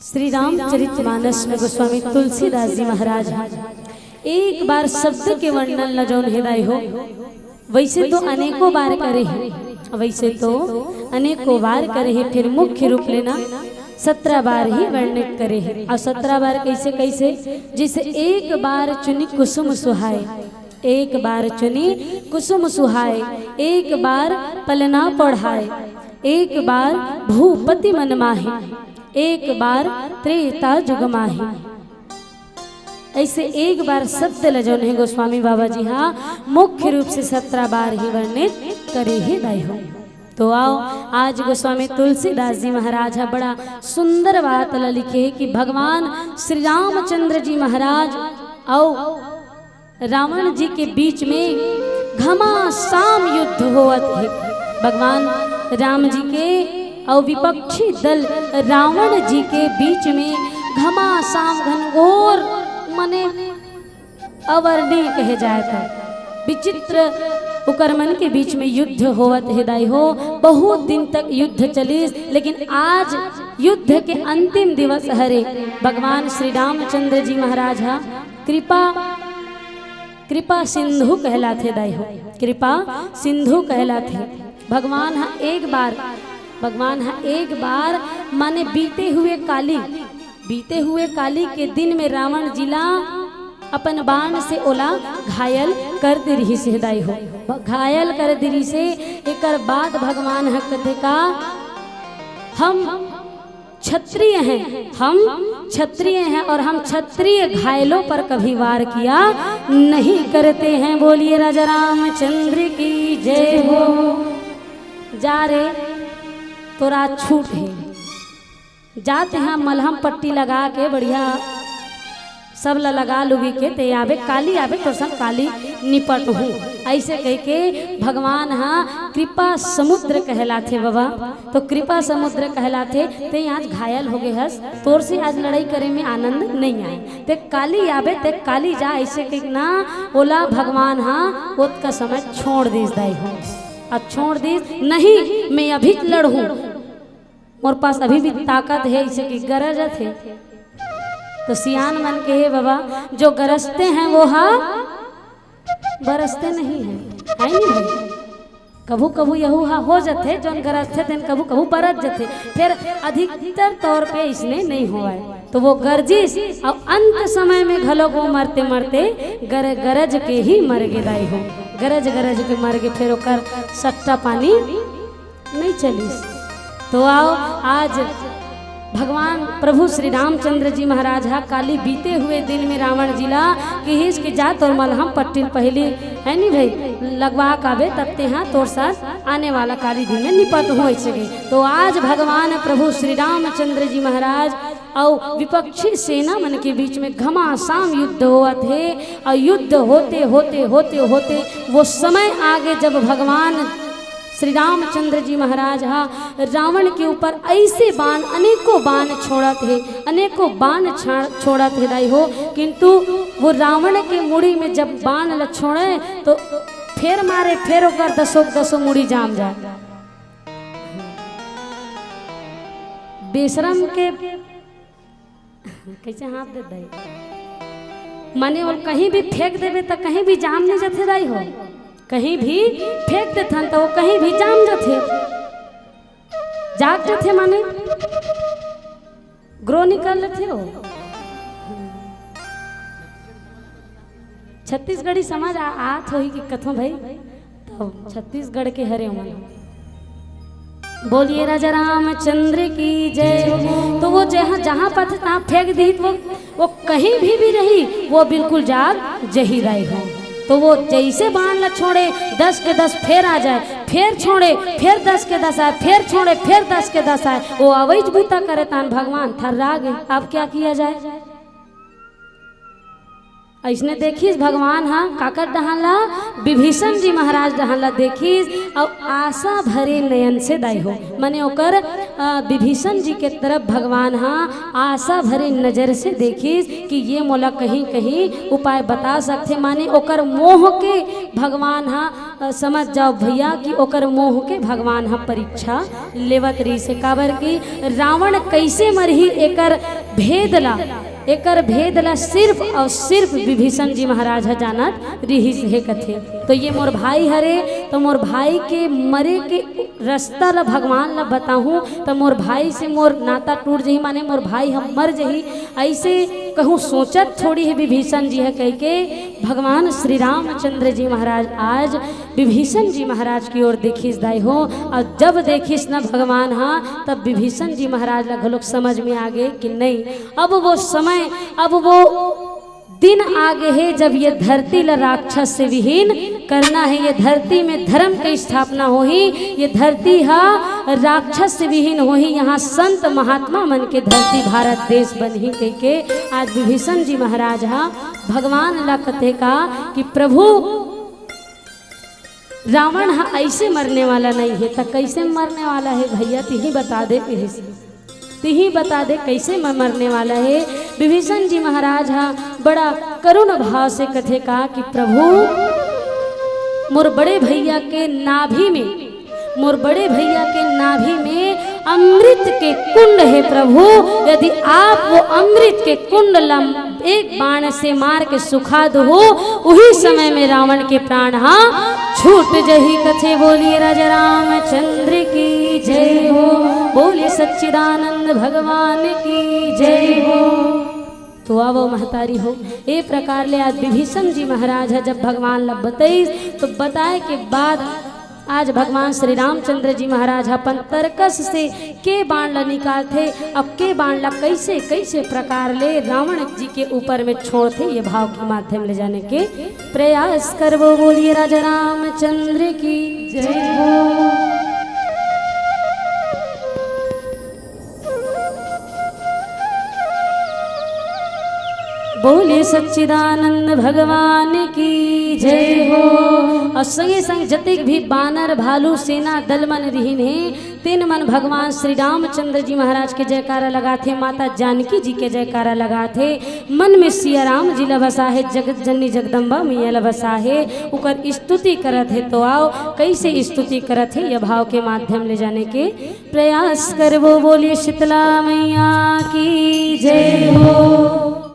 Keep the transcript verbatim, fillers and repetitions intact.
श्री रामचरित मानस में गोस्वामी तुलसीदास जी महाराज ह एक बार शब्द के वर्णन ल जौन हे दाई हो, वैसे तो अनेकों बार करे हे, वैसे तो अनेकों बार करे हे, फिर मुख्य रूप ले ना सत्रह बार ही वर्णित करे हे। अउ सत्रह बार कैसे कैसे? जैसे एक बार चुनी कुसुम सुहाए, एक बार चुनी कुसुम सुहाए, एक बार पलना पढ़ाए, एक बार भूपति मन माहे, एक बार त्रेता जुग माहे। ऐसे एक बार शब्द ल जौन हे गोस्वामी बाबा जी हा मुख्य रूप से सत्रह बार ही वर्णित करे हे दाई हो। तो आओ, आज गोस्वामी तुलसीदास जी महाराज हा बड़ा सुंदर बात ल लिखे हे कि भगवान श्री रामचंद्र जी महाराज अउ रावण जी के बीच में घमासान युद्ध होवत हे। भगवान राम जी के अउ विपक्षी दल रावण जी के बीच में घमासान, घनघोर, मने अवर्णीय कहे जाए तो विचित्र उकर मन के बीच में युद्ध होवत हे दाई हो। बहुत दिन तक युद्ध चलिस, लेकिन आज युद्ध के अंतिम दिवस हरे। भगवान श्री रामचंद्र जी महाराज हा कृपा कृपा सिंधु कहलाथे दाई हो, कृपा सिंधु कहलाथे। भगवान हा एक बार, भगवान हा एक बार माने बीते हुए काली, बीते हुए काली के दिन में रावण जी ला अपन बाण से ओला घायल कर दे रिहिस हे दाई हो। घायल कर दे रिहिस हे। एकर बाद भगवान ह कथे का, हम क्षत्रिय हैं, हम क्षत्रिय हैं और हम क्षत्रिय घायलों पर कभी वार किया नहीं करते हैं। बोलिए राजा रामचंद्र की जय हो। जा रे, तोर आज छूट हे, जा तेहा मलहम पट्टी लगा के बढ़िया सब ल लगा लुगी के ते आबे, काली आबे, तोर संग काली निपटहूँ। ऐसे कह के भगवान हा कृपा समुद्र कहलाथे बाबा। तो कृपा समुद्र कहलाथे, ते आज घायल हो गए हस, तोर से आज लड़ाई करे में आनंद नहीं आए, ते काली आबे, ते काली जा, ऐसे कह ना ओला भगवान हा ओतका समय छोड़ दिस दाई हो। अब छोड़ दिस, नहीं, मैं अभी लड़हूँ, मोर पास अभी भी ताकत हे, ऐसे कि गरजत हे। तो सियान मन के हे बाबा, जो गरजते हैं वो हा बरसते नहीं है, है नहीं भाई? कभू कभू यहू हा हो जथे, जोन गरजथे तेन कभू कभू बरस जथे, फिर अधिकतर तौर पे इसने नहीं होवय। तो वो गरजिस अउ अंत समय में घलो वो मरते मरते गर, गरज के ही मर गे दाई हो, गरज गरज के मर गे, फिर ओकर सट्टा पानी नहीं चलिस। तो आओ, आज भगवान प्रभु श्री रामचंद्र जी महाराज हा काली बीते हुए दिन में रावण जी ला किहिस कि जा तोर मलहम पट्टी ल पहिली, है नी भाई, लगवा काबे, तब तेहा तोर साथ आने वाला काली दिन में निपटहूँ, ऐसे कही। तो आज भगवान प्रभु श्री रामचंद्र जी महाराज अउ विपक्षी सेना मन के बीच में घमासान युद्ध होवत हे। अउ युद्ध होते होते होते होते वो समय आगे, जब भगवान श्री रामचंद्र जी महाराज हा रावण के ऊपर ऐसे बाण, अनेकों बाण छोड़त हे, अनेकों बाण छा-, छोड़त हे दाई हो, किंतु वो रावण के मुड़ी में जब बाण ल छोड़े तो फेर मारे, फेर ओकर दसों दसों मुड़ी जाम जाए। बेशरम के कैसे हाथ दे दे? माने ओला कहीं भी फेंक देबे त कहीं भी जाम नहीं जथे दाई हो, कहीं भी फेंक देथन त वो कहीं भी जाम जथे, जाग जथे, माने ग्रो निकल लेथे वो। छत्तीसगढ़ी समझ आ, आत होही कि कथों भाई, तब छत्तीसगढ़ के हरे ओमन। बोलिए राजा रामचंद्र की जय। तो वो जहाँ, जहाँ पथ तहाँ फेंक दी, वो, वो कहीं भी, भी रही, वो बिल्कुल जाग जही दाई हो। तो वो जैसे बाण ला छोड़े, दस के दस फेर आ जाए, फेर छोड़े, फेर दस के दस आए, फेर छोड़े, फेर दस के दस आए, वो अवैज बूता करे तान भगवान थर्रा गे। अब क्या किया जाए? अइसने देखिस भगवान ह काकर डहान ला, विभीषण जी महाराज डहान ला देखिस, अउ आशा भरे नयन से दाई हो, माने ओकर, अ, विभीषण जी के तरफ भगवान ह आशा भरे नजर से देखिस कि ये मोला कहीं कहीं उपाय बता सकथे, माने ओकर मोह के भगवान ह, अ, समझ जाओ भैया कि ओकर मोह के भगवान ह परीक्षा लेवत रहिस हे, काबर कि रावण कइसे मरही एकर भेद ला, एकर भेद ला सिर्फ अउ सिर्फ विभीषण जी महाराज ह जानत रिहिस हे कथे। तो ये मोर भाई हरे, तो मोर भाई के मरे के रस्ता ला भगवान ला बताहूँ, तो मोर भाई से मोर नाता टूट जही, माने मोर भाई ह मर जही, अइसे कहूँ सोचत थोड़ी हे विभीषण जी ह कहिके भगवान श्री रामचंद्र जी महाराज आज विभीषण जी महाराज की ओर देखिस दाई हो। अउ जब देखिस न भगवान ह, तब विभीषण जी महाराज ला घलोक समझ में आ गे कि नहीं, अब वो समय, अब वो दिन आ गे हे, जब ये धरती ला राक्षस से विहीन करना हे, ये धरती में धर्म के स्थापना होही, ये धरती हा राक्षस से विहीन होही, यहाँ संत महात्मा मन के धरती भारत देश बनही कहिके आज विभीषण जी महाराज हा भगवान ला कथे का कि प्रभु, रावण हा अइसे मरने वाला नहीं हे, त कइसे मरने वाला हे भैया, तिही बता दे कहिस। तिही बता दे कइसे म-, मरने वाला हे। विभीषण जी महाराज हा बड़ा करुण भाव से कथे का कि प्रभु, मोर बड़े भैया के नाभि में, मोर बड़े भैया के नाभि में अमृत के कुंड हे प्रभु, यदि आप वो अमृत के कुंड ला एक बाण से मार के सुखा दो हो, उही समय में रावण के प्राण हा छूट जही कथे। बोलिए राजा रामचंद्र की जय हो, बोलिए सच्चिदानंद भगवान की जय हो। तो आवो महतारी हो, ए प्रकार ले आज विभीषण जी महाराज ह जब भगवान ला बतइस, तो बताए के बाद आज भगवान श्री रामचंद्र जी महाराज ह अपन तरकस से के बाण ला निकालथे, अब के बाण ला कइसे कइसे प्रकार ले रावण जी के ऊपर में छोड़थे, ये भाव के माध्यम ले जाने के प्रयास करबो। बोलिए राजा रामचंद्र की जय हो। बोलिए सच्चिदानंद भगवान की जय हो। अउ संगे संग जतेक भी बानर, भालू, सेना, दल मन रिहिन हे, तेन मन भगवान श्री रामचंद्र जी महाराज के जयकारा लगाथे, माता जानकी जी के जयकारा लगाथे, मन में सिया राम जी ला बसाहे, जगत जननी जगदम्बा मैया ला बसाहे, उकर स्तुति करत हे। तो आओ, कइसे स्तुति करत हे, ये भाव के माध्यम ले जाने के प्रयास करबो। बोलिए शीतला मैया की जय हो।